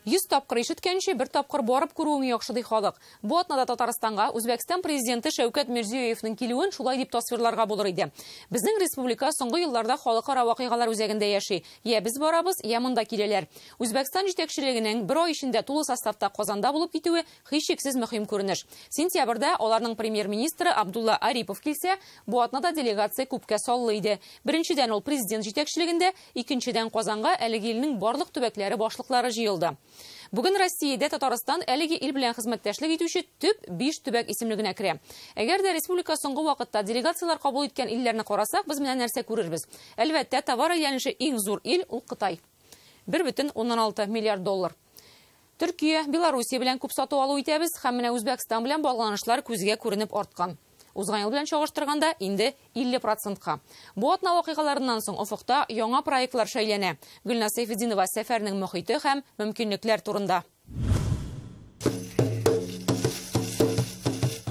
100 тапкыр ишеткәнче, бер тапкыр барып күрүең яхшы, ди халык. Бу атнада Татарстанга Үзбәкстан президенты Шәүкәт Мирзиёевның килүен шулай дип тасвирларга булыр иде. Безнең республика соңгы елларда халыкара вакыйгалар үзәгендә яши. Я без барабыз, я монда киләләр. Үзбәкстан җитәкчелегенең бер ай эчендә тулы составта Казанда булып китүе һичшиксез мөһим күренеш. Сентябрьдә аларның премьер-министры Абдулла Арипов килсә, бу атнада делегация күпкә саллы иде. Беренчедән ул президент җитәкчелегендә, икенчедән Казанга әлеге илнең барлык төбәкләре башлыклары җыелды. Бүген Россиядә Татарстан әлеге ил белән хезмәттәшлек итүче төп 5 төбәк исемлегенә керә. Әгәр дә республика соңгы вакытта делегацияләр кабул иткән илләрне карасак, без менә нәрсә күрербез. Әлбәттә, товар әйләнеше иң зур ил ул Кытай. 1,6 миллиард доллар. Төркия, Белоруссия белән күп сату алу итәбез һәм менә Үзбәкстан белән багланышлар күзгә күренеп арткан. Узган ел белән чагыштырганда инде 50%-ка. Бу атна вакыйгаларыннан соң офыкта яңа проектлар шәйләнә. Гөлназ Сәйфетдинова сәфәрнең мөхите һәм мөмкинлекләр турында.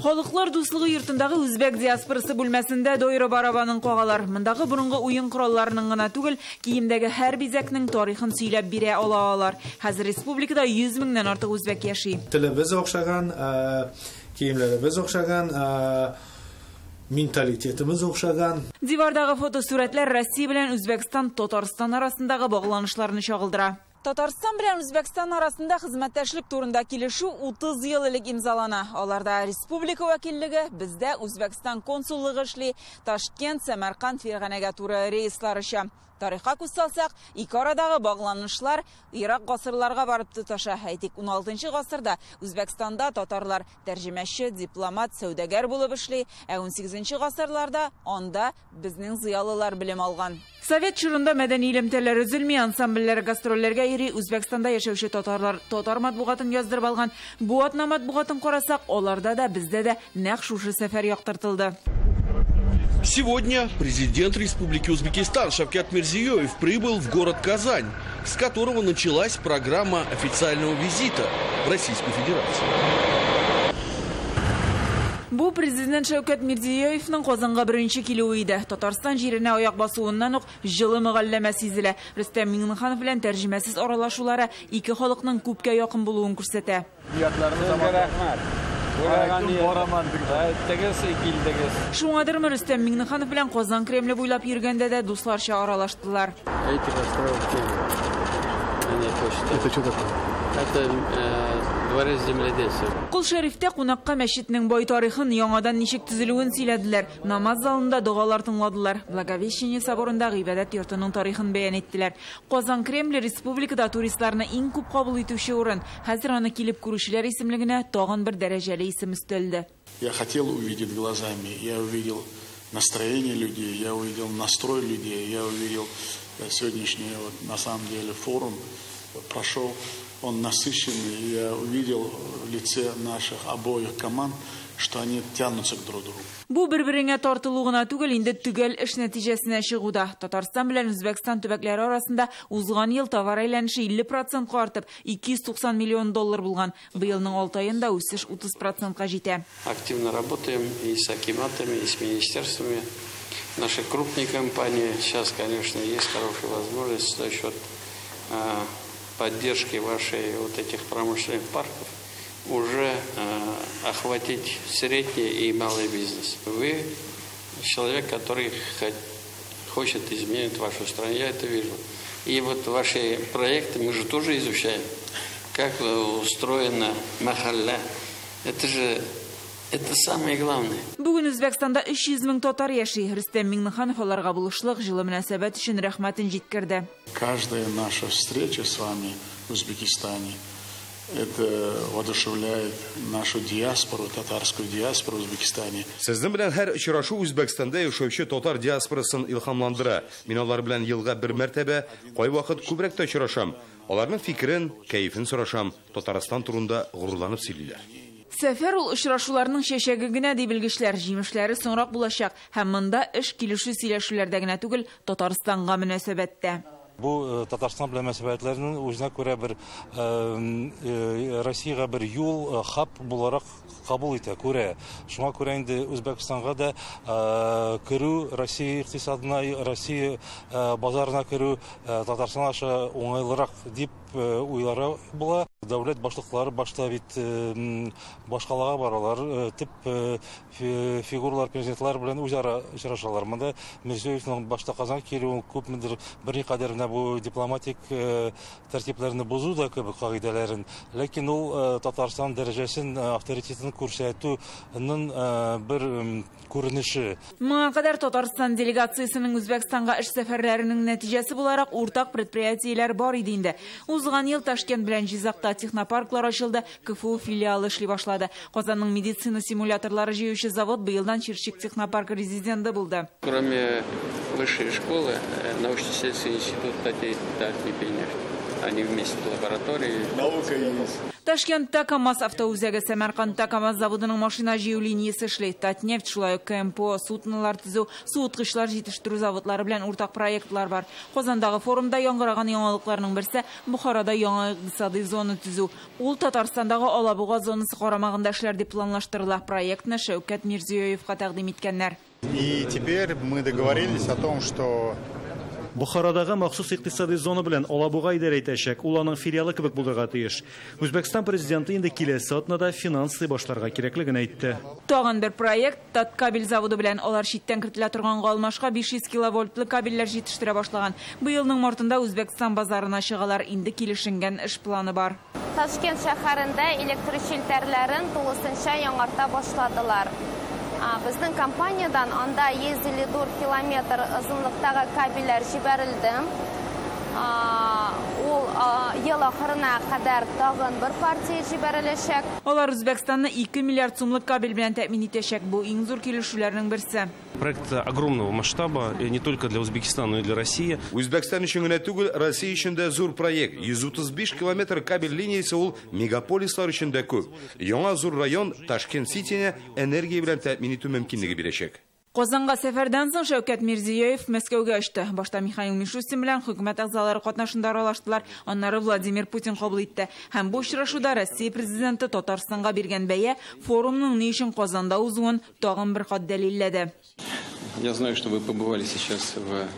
Халыклар дуслыгы йортындагы үзбәк диаспорасы бүлмәсендә дойра барабанын кагалар. Мондагы борынгы уен коралларының гына түгел, киемдәге һәр бизәкнең тарихын сөйләп бирә ала алар. Хәзер республикада 100 меңнән артык үзбәк яши. Телебез охшаган, киемләребез охшаган, менталитетыбыз охшаган. Дивардагы фотосурәтләр Россия белән Үзбәкстан, Татарстан арасындагы багланышларны чагылдыра. Татарстан белән Үзбәкстан арасында хезмәттәшлек турында килешү 30 ел элек имзалана. Аларда республика вәкиллеге, бездә Үзбәкстан консуллыгы эшли, Ташкент, Сәмәрканд, Фирганәгә туры рейслар оча. Тарихка күз салсак, ике арадагы багланышлар ерак гасырларга барып тоташа. Әйтик, 16 гасырда Үзбәкстанда татарлар тәрҗемәче, дипломат, сәүдәгәр булып эшли, ә 18 гасырларда анда безнең зыялылар белем алган. Совет чорында мәдәни элемтәләр өзелми, ансамбльләр гастрольләргә йөри, Үзбәкстанда яшәүче татарлар татар матбугатын яздырып алган. Бу атна матбугатын карасак, аларда да, бездә дә нәкъ шушы сәфәр яктыртылды. Сегодня президент Республики Узбекистан Шавкат Мирзиёев прибыл в город Казань, с которого началась программа официального визита в Российскую Федерацию. Бу президент Шәүкәт Мирзиёевның Казанга беренче килүе иде. Татарстан җиренә аяк басуыннан ук җылы мөгалләмә сизелә. Рөстәм Миңнеханов белән тәрҗемәсез аралашулары ике халыкның күпкә якын булуын күрсәтә. Шуңадырмы Рөстәм Миңнеханов белән Казан Кремле буйлап йөргәндә дә дусларча аралаштылар. Это что такое? Это дворец земледельцев. Кол Шәрифтә кунакка мәчетнең бай тарихын, яңадан ничек төзелүен сөйләделәр. Намаз залында догалар тыңладылар. Благовещение соборында гыйбадәт йортының тарихын бәян иттеләр. Казан Кремле республикада туристларны иң күп кабул итүче урын. Хәзер аны килеп күрүчеләр исемлегенә тагын бер дәрәҗәле исем өстәлде. Я хотел увидеть глазами, я увидел настроение людей, я увидел настрой людей, я увидел сегодняшний вот, на самом деле форум прошел. Он насыщенный, и я увидел в лице наших обоих команд, что они тянутся к друг другу. Бу бер-береңә тартылу гына түгел, инде төгәл эш нәтиҗәсенә чыгуда. Татарстан белән Үзбәкстан төбәкләре арасында узган ел товар әйләнеше 50%-ка артып, 290 миллион доллар булган. Быелның 6 аенда үсеш 30%-ка җитә. Активно работаем и с акиматами, и с министерствами. Наши крупные компании сейчас, конечно, есть хорошая возможность за счет поддержки вашей вот этих промышленных парков уже охватить средний и малый бизнес. Вы человек, который хочет изменить вашу страну, я это вижу. И вот ваши проекты мы же тоже изучаем, как устроена махалля. Это же это самое главное. Бүген Үзбәкстанда 300 мең татар яши. Рөстәм Миңнеханов аларга булышлык, җылы мөнәсәбәт өчен рәхмәтен җиткерде. Каждая наша встреча с вами в Узбекистане, это воодушевляет нашу диаспору, татарскую диаспору в Узбекистане. Сезнең белән һәр очрашу Үзбәкстанда яшәүче татар диаспорасын илһамландыра. Мин алар белән елга бер мәртәбә, кайвакыт күбрәк тә очрашам. Аларның фикерен, кәефен сорашам. Татарстан турында горурланып сөйлиләр. Сәфәр ул очрашуларның чәчәге генә ди белгечләр, җимешләре соңрак булачак. Һәм монда эш килешү сөйләшүләрдә генә түгел, Татарстанга мөнәсәбәттә. Бу Татарстан белән мөнәсәбәтләрнең үзенә күрә бер Россиягә бер юл, хаб буларак кабул итә, күрә. Шуңа күрә инде Үзбәкстанга да керү, Россия икътисадына, Россия базарына керү Татарстан аша уңайлырак дип дип уйларга була. Дәүләт башлыклары башта бит башкалага баралар, төп фигуралар, президентлар белән үзара очрашалар. Монда Мирзиёевның башта Казанга килүе күпмедер берникадәр менә бу дипломатик тәртипләрне бозу да кебек кагыйдәләрен, ләкин ул Татарстан дәрәҗәсен, авторитетын күрсәтүнең бер күренеше. Моңа кадәр Татарстан делегациясенең Үзбәкстанга эш сәфәрләренең нәтиҗәсе буларак уртак предприятиеләр бар иде инде. Узган ел Ташкент белән Җизакта технопарклар ачылды, КФУ филиалы эшли башлады. Казанның медицина симуляторлары җыючы завод быелдан Чирчик технопарк резиденты булды. Кроме высшей школы, научно-исследовательский институт Татнефть. Они вместе в лаборатории. Наука есть. Ташкентта КАМАЗ автоүзәге, Сәмәркандта КАМАЗ заводының машина җыю линиясе эшли. Татнефть шулай ук КМПО, суднолар төзү, суыткычлар җитештерү заводлары белән уртак проектлар бар. Казандагы форумда яңгыраган яңалыкларның берсе Бухарада яңа икътисади зона төзү. Ул Татарстандагы Алабуга зонасы карамагында эшләр дип планлаштырыла. Проектны Шәүкәт Мирзиёевка тәкъдим иткәннәр. И теперь мы договорились о том, что Бухарадагы махсус икътисади зона белән Алабуга идарә итәчәк. Ул аның филиалы кебек булырга тиеш. Үзбәкстан президенты инде киләсе атнада финанслый башларга кирәклеген әйтте. Тагын бер проект Таткабель заводы белән алар читтән кертелә торган алмашка 500 киловольтлы кабельләр җитештерә башлаган. Быелның мартында Үзбәкстан базарына чыгалар. Инде килешенгән эш планы бар. Ташкент шәһәрендә электр челтәрләрен тулысынча яңарта башладылар. Безнең компаниядән анда 154 километр озынлыктагы кабельләр җибәрелде. Ул ел ахырына кадәр тагын бер партия җибәреләчәк. Алар Үзбәкстанны 2 миллиард сумлык кабель белән тәэмин итәчәк. Бу иң зур килешүләрнең берсе. Проект огромного масштаба, не только для Узбекистана, но и для России. Үзбәкстан өчен генә түгел, Россия өчен дә зур проект. 135 километр кабель линиясе ул мегаполислар өчен дә күп. Яңа зур район Ташкент-Ситине энергия белән тәэмин итү мөмкинлеге бирәчәк. Казанга сәфәрдән соң Шәүкәт Мирзиёев Мәскәүгә очты. Башта Михаил Мишустин белән хөкүмәт әгъзалары катнашында аралаштылар, аннары Владимир Путин кабул итте. Һәм бу очрашуда Россия президенты Татарстанга биргән бәя форумның ни өчен Казанда узуын тагын бер кат дәлилләде. Я знаю, что вы побывали сейчас в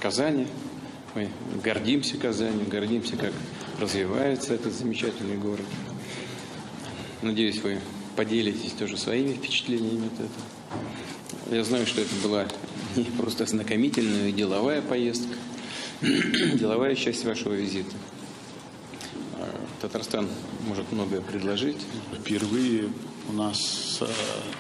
Казани. Мы гордимся Казанью, гордимся, как развивается этот замечательный город. Надеюсь, вы поделитесь тоже своими впечатлениями от этого. Я знаю, что это была не просто ознакомительная, деловая поездка, деловая часть вашего визита. Татарстан может многое предложить. Впервые у нас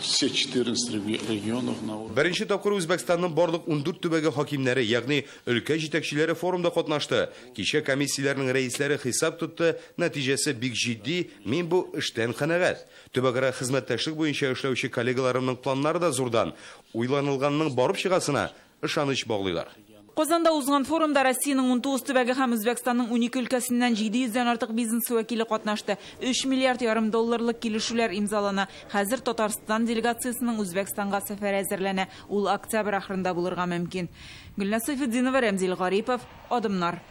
все 14 регионов на уровне. Беренче тапкыр Үзбәкстанның барлык 14 төбәге хакимнәре, ягъни өлкә җитәкчеләре форумда катнашты. Кичә комиссияләрнең рәисләре хисап тотты, нәтиҗәсе бик җитди, мин бу эштән канәгать. Төбәкара хезмәттәшлек буенча эшләүче коллегаларымның планнары да зурдан. Уйланылганның барып чыгасына ышаныч баглыйлар. Казанда узган форумда Россиянең 19 төбәге һәм Үзбәкстанның 12 өлкәсеннән 700дән артык бизнес вәкиле катнашты. 3 миллиард ярым долларлык килешүләр имзалана. Хәзер Татарстан делегациясенең Үзбәкстанга сәфәре әзерләнә. Ул октябрь ахырында булырга мөмкин. Гөлназ Сайфетдинова, Рәмзил Гарипов, Адымнар.